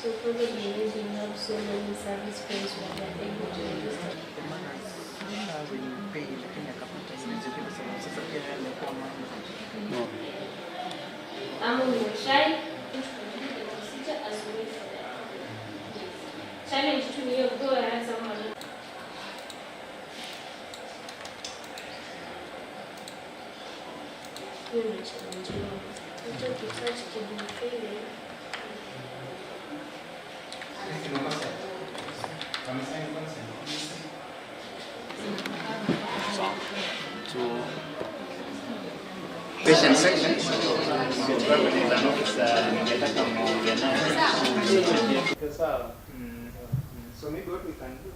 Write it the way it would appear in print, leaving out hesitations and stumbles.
So probably maybe not so many service points where they're able to register. Ama umeshai the procedure as we wait for that. Yes. Challenge tu ni hiyo go ahead someone. Hiyo ndio challenge yangu. Hicho kifaa kidufeli. Patient section. So probably an officer ningetaka muongee naye. Sawa. So maybe what we can do.